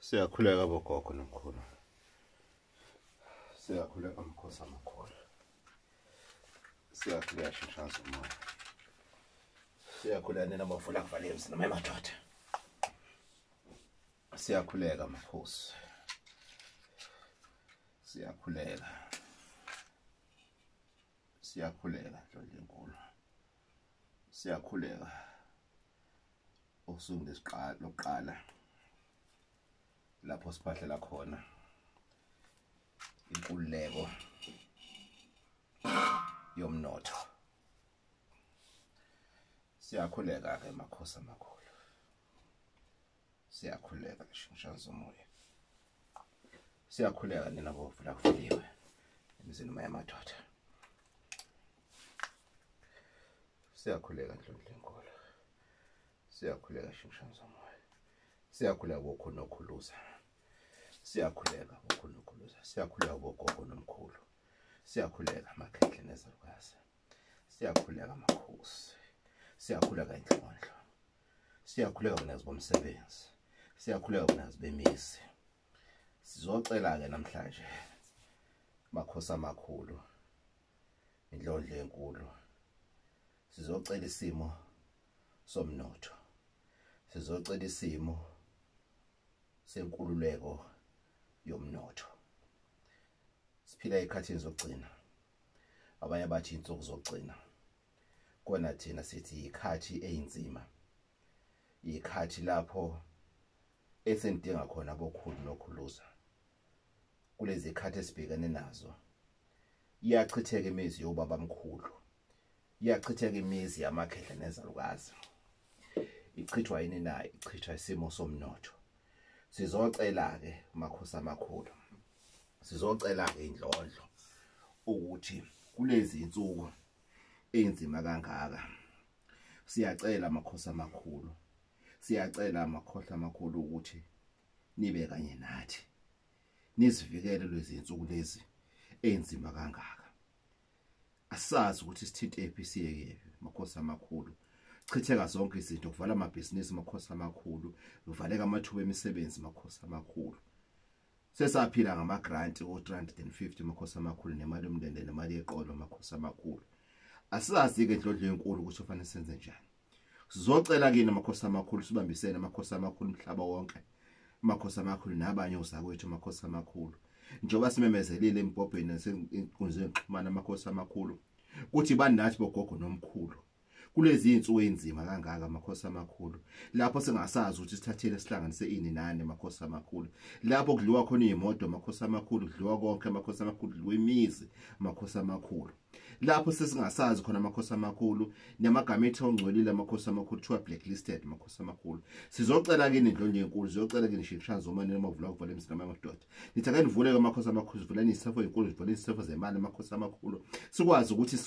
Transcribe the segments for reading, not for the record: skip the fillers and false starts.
Siyakhuleka bogogo nomkhulu. Siyakhuleka amakhosi amakhulu. Siyakhuleka shishaza umoya. Siyakhuleka nina bavula kuvalwe emzini noma emadoda. Siyakhuleka makhosi. Siyakhuleka. Siyakhuleka Ndlondlo enkulu. Siyakhuleka. Usuku lesiqala lokuqala lapho siphahlela khona inkululeko yomnotho. Siyakhuleka ke makhosi amakhulu. Siyakhuleka shintsha umoya. Siyakhuleka nina bovula kuvuliwe emzini uma yamadoda. Siyakhuleka Ndlondlo enkulu. Siyakhuleka shintsha umoya. Siyakhuleka bokhulu nokhuluza. Siyakhuleka bokhulu nokhuluza. Siyakhuleka bogogo nomkhulu. Siyakhuleka makhehle nezalukazi. Siyakhuleka makhosi. Siyakhuleka inhlonhlo. Siyakhuleka kunazi bomsebenzi. Siyakhuleka kunazi bemizi. Sizocela ke namhlanje makhosi amakhulu, indlondlo enkulu. Sizocela isimo somnotho. Sizocela isimo senkululeko yomnotho. Siphila ekhathini zokugcina. Abanye bathi insuku zokugcina. Kona thina sithi ikhathi eyinzima. Ikhathi lapho esenidinga khona bokhulu nokhuluza. Kulezi ikhathi esibhekene nazo. Iyachitheka imizi yobaba mkhulu. Iyachitheka imizi yamakhehla nezalukazi. Ichithwa yini na? Ichithwa isimo somnotho. Sizocela ke makhosi amakhulu. Sizocela ke indlondlo ukuthi kulezi insuku enzima kangaka. Siyacela makhosi amakhulu. Siyacela amakhosi amakhulu ukuthi nibe kanye nathi. Nizivikele lezi insuku lezi enzima kangaka. Asazi ukuthi sithinte ephi siyekephi makhosi amakhulu. Chitheka zonke izinto, kuvala amabhizinisi makhosi amakhulu, kuvaleka amathuba emisebenzi makhosi amakhulu. Sesaphila ngama grant o 350 makhosi amakhulu, nemali yomndende nemali yeqolo makhosi amakhulu. Asizazi ke indlondlo enkulu ukuthi kufanele senze njani. Sizocela kini makhosi amakhulu, sibambisene makhosi amakhulu umhlaba wonke. Makhosi amakhulu nabanye ozakwethu makhosi amakhulu. Njengoba simemezelile embhobheni nasenkundleni zokuxhumana makhosi amakhulu kuthi banathi bogogo nomkhulu. Kulezi insuku enzima kangaka makhosi amakhulu, lapho singasazi ukuthi sithathele sihlanganise ini nani makhosi amakhulu, lapho kudliwa khona izimoto makhosi amakhulu, kudliwa konke makhosi amakhulu, kudliwa imizi makhosi amakhulu, lapho sesingasazi khona makhosi amakhulu namagama ethu ongcolile makhosi amakhulu kuthiwa blacklisted makhosi amakhulu. Sizocela kini indlondlo enkulu, sizocela kini shintsha zomane namavula kuvala emzini amadoda. Nithi ake nivuleke makhosi amakhulu, sivuleni isefo enkulu, sivuleni isefo zemali makhosi amakhulu, sikwazi ukuthi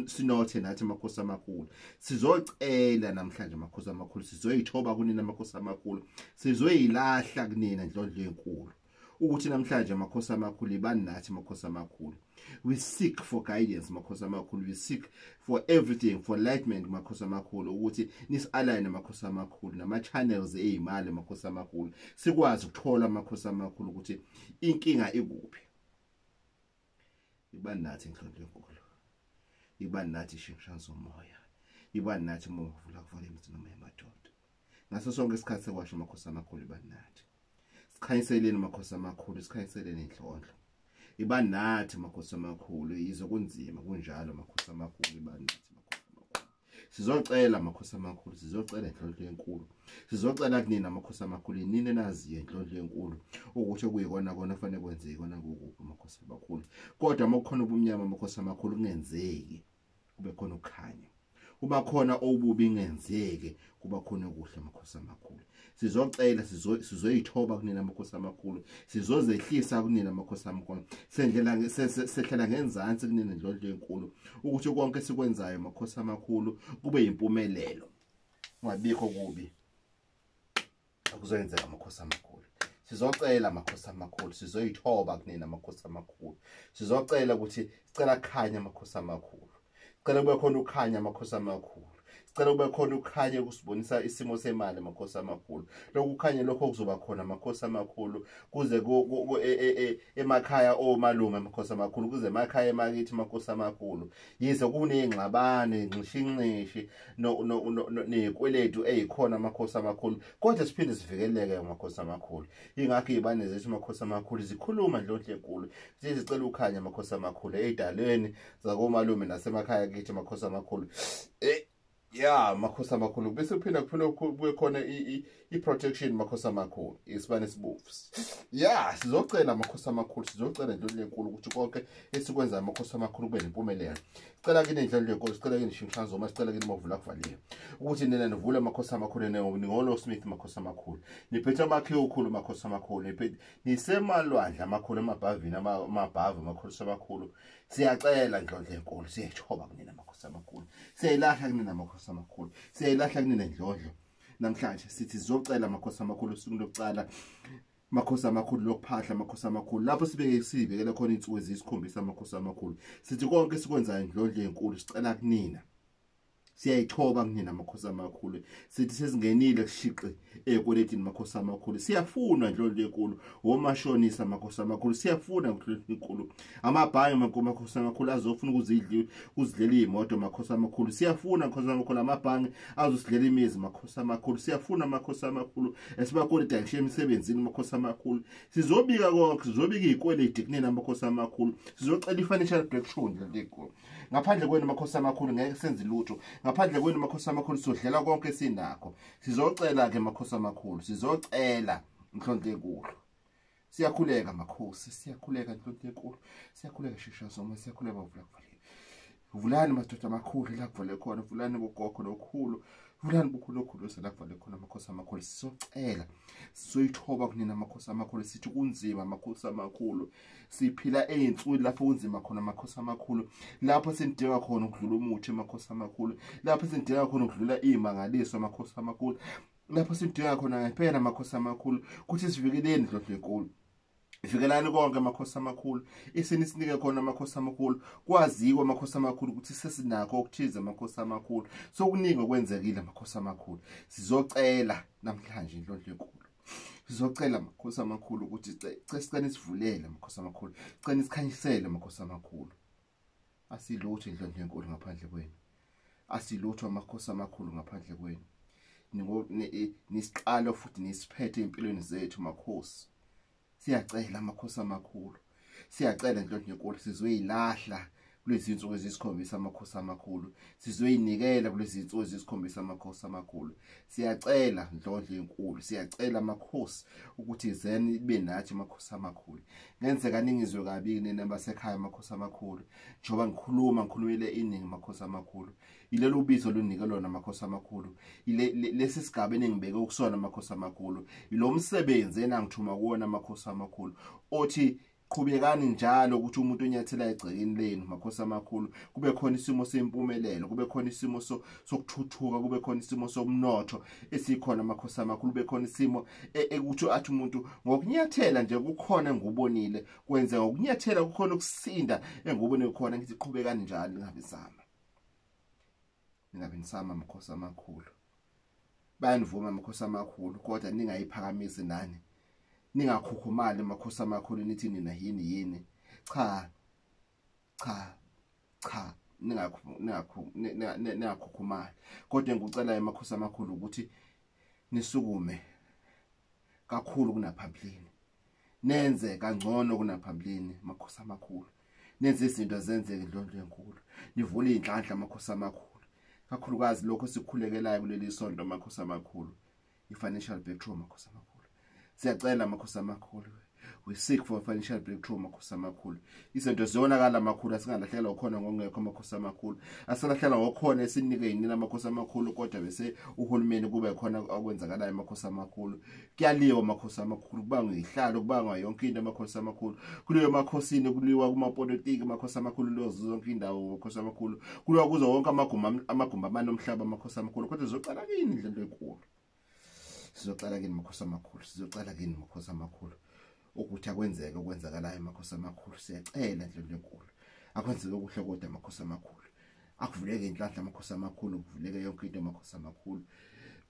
sinothe nathi makhosi amakhulu. Sizocela namhlanje makhosi amakhulu, sizoyithoba kunina makhosi amakhulu, sizoyilahla kunina indlondlo enkulu ukuthi namhlanje makhosi amakhulu ibani nathi makhosi amakhulu. We seek for guidance makhosi amakhulu, we seek for everything, for enlightenment makhosi amakhulu, ukuthi nisi-align makhosi amakhulu nama channels eyimali makhosi amakhulu, sikwazi ukuthola makhosi amakhulu ukuthi inkinga ikuphi. Ibani nathi inhlonhlo enkulu, ibani nathi ishintsha umoya, ibani nathi muvula kuvala imizi noma emadoda. Ngaso sonke isikhathi sekwasho makhosi amakhulu ibani nathi. Sikhanyiseleni makhosi amakhulu, sikhanyiseleni inhlonhlo. Ibani nathi makhosi amakhulu, yize kunzima kunjalo makhosi amakhulu, ibani nathi makhosi amakhulu. Sizocela makhosi amakhulu, sizocela inhlonhlo enkulu. Sizocela kunina makhosi amakhulu, nini naziyo inhlonhlo enkulu ukuthi okuyikona kona kufanele kwenzeke kona kukuphi makhosi amakhulu. Kodwa makukhona ubumnyama makhosi amakhulu kungenzeki kube khona ukukhanya. Kuba khona obubi ingenzeke, kuba khona okuhle makhosi amakhulu. Sizocela, sizoyithoba kunina makhosi amakhulu, sizozehlisa kunina makhosi amakhulu, sendlela sehlela ngenzansi kunina indlondlo enkulu ukuthi konke sikwenzayo makhosi amakhulu kube impumelelo, kungabikho kubi okuzoyenzeka makhosi amakhulu. Sizocela makhosi amakhulu, sizoyithoba kunina makhosi amakhulu. Sizocela ukuthi sicela khanya makhosi amakhulu, sicela kube khona ukhanya makhosi amakhulu. Sicela kube khona ukukhanya kusibonisa isimo semali makhosi amakhulu. Lokhu kukhanya lokho kuzoba khona makhosi amakhulu kuze emakhaya omalume makhosi amakhulu, kuze emakhaya emakithi makhosi amakhulu. Yize kuney'ngxabano inxishinxishi ney'kweletu ey'khona makhosi amakhulu, kodwa siphinde sivikeleke makhosi amakhulu. Ingakho iy'bane zethu makhosi amakhulu zikhuluma ndlondlo enkulu, zicela ukukhanya makhosi amakhulu ey'dalweni zakomalume nasemakhaya kithi makhosi amakhulu. Ya makhosi amakhulu, bese kuphinda kube khona i-protection makhosi amakhulu, isibane esibovu. Ya sizocela makhosi amakhulu, sizocela ndlondlo enkulu ukuthi konke esikwenzayo makhosi amakhulu kube nempumelelo. Sicela kini ndlondlo enkulu, sicela kini Shinhlanzoma, sicela kini Mavula kuvaliwe ukuthi nina nivule makhosi amakhulu, ningolo Smith makhosi amakhulu, niphethe amakhiwo okhulu makhosi amakhulu, niphethe nisemalwandle amakhulu, emabhavini amabhavu makhosi amakhulu. Siyacela ndlondlo enkulu, siyayithoba kunina makhosi amakhulu, siyayilahla kunina makhosi amakhulu, siyayilahla kunina ndlondlo. Namhlanje sithi sizocela makhosi amakhulu usuku lokucala makhosi amakhulu lokuphahla makhosi amakhulu, lapho sibeke sibekele khona insuku eziyisikhombisa makhosi amakhulu. Sithi konke sikwenzayo ndlondlo enkulu sicela kunina, siyayithoba kunina makhosi amakhulu. Sithi sesingenile kushiqi ekweletini makhosi amakhulu, siyafuna ndlondlo enkulu omashonisa makhosi amakhulu, siyafuna ndlondlo enkulu amabhange makhosi amakhulu azofuna ukuzidlela iy'moto makhosi amakhulu, siyafuna makhosi amakhulu amabhange azosidlela imizi makhosi amakhulu, siyafuna makhosi amakhulu esibakweleta ngisho emsebenzini makhosi amakhulu. Sizobika konke, sizobika iy'kweleti kunina makhosi amakhulu, sizocela i-financial breakthrough ndlondlo enkulu. Ngaphandle kwenu makhosi amakhulu ngeke senze lutho, ngaphandle kwenu makhosi amakhulu sizodlela konke esinakho. Sizocela ke makhosi amakhulu, sizocela ndlondlo enkulu. Siyakhuleka makhosi, siyakhuleka ndlondlo enkulu, siyakhuleka Shishazoma, siyakhuleka Mavula kuvaliwe. Vulani madoda amakhulu la kuvale khona, vulani bogogo nokhulu, vulani bokhulu nokhulu la kuvale khona makhosi amakhulu. Sizocela, sizoyithoba kunina makhosi amakhulu, sithi kunzima makhosi amakhulu, siphila ey'nsukwini lapho kunzima khona makhosi amakhulu, lapho sinidinga khona ukudlula umuthi makhosi amakhulu, lapho sinidinga khona ukudlula iy'mangaliso makhosi amakhulu, lapho sinidinga khona ngempela makhosi amakhulu kuthi sivikeleni ndlondlo enkulu. Vikelani konke makhosi amakhulu, isinisinike khona makhosi amakhulu, kwaziwa makhosi amakhulu ukuthi sesinakho okuthize makhosi amakhulu, sokuningi okwenzekile makhosi amakhulu. Sizocela namhlanje ndlondlo enkulu, sizocela makhosi amakhulu ukuthi sicela sivulele makhosi amakhulu, sicela sikhanyisele makhosi amakhulu. Asilutho indlondlo enkulu ngaphandle kwenu, asilutho amakhosi amakhulu ngaphandle kwenu. Nisiqalo futhi nisiphethe empilweni zethu makhosi. Siyacela amakhosi amakhulu, siyacela ndlondlo enkulu, sizoyilahla kulezi insuku eziyisikhombisa amakhosi amakhulu, sizoyinikela kulezi insuku eziyisikhombisa amakhosi amakhulu. Siyacela ndlondlo enkulu, siyacela amakhosi ukuthi zeni ibe nathi amakhosi amakhulu. Ngenzeka ningizwe kabi nina basekhaya amakhosi amakhulu, njengoba ngikhuluma ngikhulumile iningi amakhosi amakhulu. Ilelo bizo lunike lona amakhosi amakhulu, lesi sigaba eningibeke ukusona amakhosi amakhulu, ilo msebenzi enangithuma kuwona amakhosi amakhulu othi qhubekani njalo ukuthi umuntu onyathela egcekeni lenu makhosi amakhulu kube khona isimo sempumelelo, kube khona isimo sokuthuthuka, kube khona isimo somnotho esikhona makhosi amakhulu, kube khona isimo ekuthi athi umuntu ngokunyathela nje kukhona engubonile kwenzeka, ngokunyathela kukhona ukusinda engubone khona. Ngithi qhubekani njalo, ningabe sama, ningabe nisama makhosi amakhulu. Bayanivuma amakhosi amakhulu, kodwa ningayiphakamisi nani, ningakhukhumali makhosi amakhulu nithi nina yini yini. Cha cha cha, ningakhukhumali. Kodwa engikucelayo amakhosi amakhulu ukuthi nisukume kakhulu kunaphambilini, nenze kangcono kunaphambilini makhosi amakhulu, nenze izinto zenzeke ndlondlo enkulu, nivule inhlanhla makhosi amakhulu, kakhulukazi lokho sikukhulekelayo kuleli sonto makhosi amakhulu, i-financial breakthrough makhosi amakhulu. Siyacela makhosi amakhulu, we seek for financial breakthrough makhosi amakhulu. Izinto ziyonakala amakhulu, asingalahlekelwa khona ngokungekho makhosi amakhulu, asilahlekelwa ngokhona esinike yinina makhosi amakhulu, kodwa bese uhulumeni kube khona okwenzakalayo makhosi amakhulu. Kuyaliwa makhosi amakhulu, kubangwa ihlalo, kubangwa yonke into makhosi amakhulu, kuliwa emakhosini, kuliwa kumapolitiki makhosi amakhulu, kuliwa zonke indawo makhosi amakhulu, kuliwa kuzo wonke amagumbi amane omhlaba makhosi amakhulu. Kodwa sizocela kini indlela enkulu, sizocela kini makhosi amakhulu, sizocela kini makhosi amakhulu ukuthi akwenzeke okwenzakalayo makhosi amakhulu. Siyacela ndlondlo enkulu, akwenzeke okuhle kodwa makhosi amakhulu, Akuvuleke inhlanhla amakhosi amakhulu, kuvuleke yonke into amakhosi amakhulu,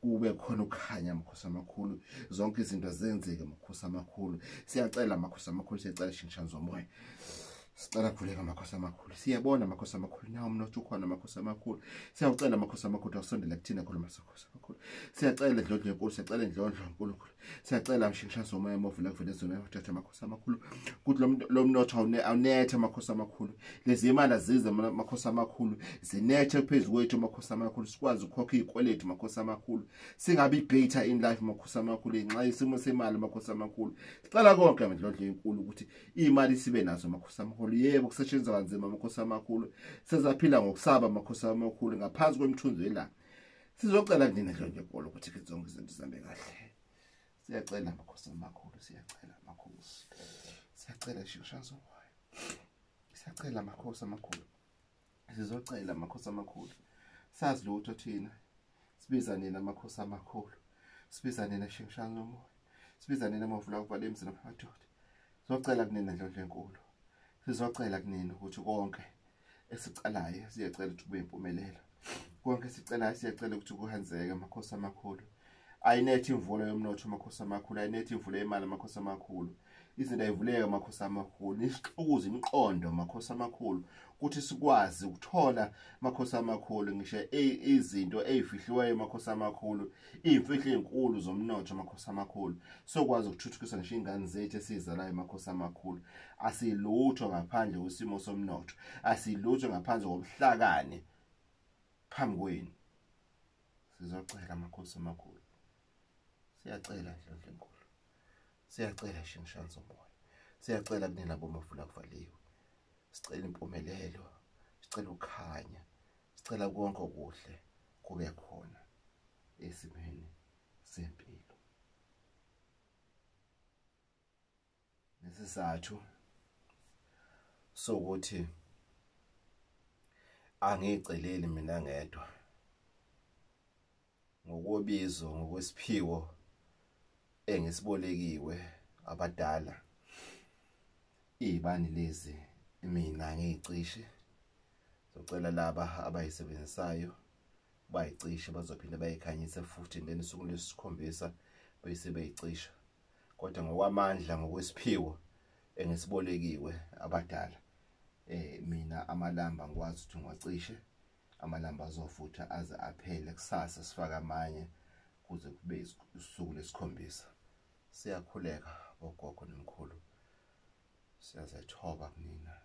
kube khona ukukhanya amakhosi amakhulu, zonke izinto zenzeke amakhosi amakhulu. Siyacela amakhosi amakhulu, siyacela shingishane zomoya, sicela kuvuleka amakhosi amakhulu. Siyabona amakhosi amakhulu, nawo umnotho ukhona amakhosi amakhulu. Siyawucela amakhosi amakhulu awusondele kuthina khona amakhosi amakhulu. Siyacela indlondlo enkulu, siyacela indlondlo enkulu, siyacela mshingishane zomoya movula kuvele zomoya uthathe amakhosi amakhulu, kuthi lo mnotho awunethe amakhosi amakhulu, lezi imali azize amakhosi amakhulu, zinethe phezu kwethu amakhosi amakhulu, sikwazi ukukhokha izikweletu amakhosi amakhulu, singabi bitter in life amakhosi amakhulu ngenxa yesimo semali amakhosi amakhulu. Sicela konke ndlondlo enkulu ukuthi imali sibe nazo amakhosi amakhulu. Yebo, kusetshenzwa kanzima amakhosi amakhulu, sezaphila ngokusaba amakhosi amakhulu ngaphansi kwemithunzi yelanga. Sizocela kunina ndlondlo enkulu ukuthi zonke izinto zihambe kahle. Siyacela amakhosi amakhulu, siyacela amakhosi, siyacela shingishane zomoya, siyacela amakhosi amakhulu, sizocela amakhosi amakhulu. Sazi lutho thina, sibiza nina amakhosi amakhulu, sibiza nina shingishane zomoya, sibiza nina amavula kuvala emzini amadoda. Sizocela kunina ndlondlo enkulu, sizocela kunina ukuthi konke esicelayo siyacela ukuthi kube impumelelo, konke esicelayo siyacela ukuthi kuhanzeke amakhosi amakhulu. Ayinethi imvula yomnotho amakhosi amakhulu, ayinethi imvula yemali amakhosi amakhulu, izinto ayivuleke amakhosi amakhulu, nisixukuze imiqondo amakhosi amakhulu ukuthi sikwazi ukuthola amakhosi amakhulu, ngisho izinto ezifihliweyo amakhosi amakhulu, izimfihlo ezinkulu zomnotho amakhosi amakhulu, sokwazi ukuthuthukisa ngisho ingane zethu esizalayo amakhosi amakhulu. Asilutho ngaphandle kwesimo somnotho, asilutho ngaphandle kobuhlakani phambi kwenu. Sizocela amakhosi amakhulu, siyacela ndlondlo enkulu, siyacela shingishane zomoya, siyacela kunina bomavula kuvaliwe, sicela impumelelo, sicela ukukhanya, sicela konke okuhle kube khona esimeni sempilo. Nesizathu sokuthi angiceleli mina ngedwa, ngokobizo, ngokwesiphiwo engisibolekiwe abadala, izibani lezi mina ngiyicishe. Socela laba abayisebenzisayo bayicishe, bazophinde bayikhanyise futhi then usuku lwesikhombisa bese beyicisha. Kodwa ngokwamandla, ngokwesiphiwo engisibolekiwe abadala, mina amalamba ngikwazi ukuthi ngiwacishe, amalamba azofutha aze aphele, kusasa sifaka amanye kuze kube usuku lesikhombisa. Siyakhuleka bogogo nomkhulu, siyazethoba kunina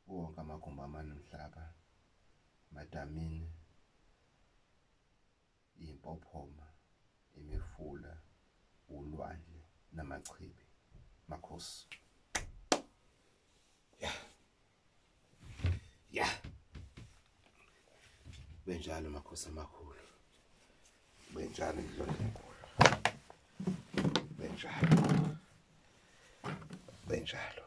wonke amagumbi amane omhlaba, madamini, impophoma, imifula, ulwandle namachibi. Makhosi. Ya ya, benjalo makhosi amakhulu, benjalo indlondlo enkulu, benjalo, benjalo.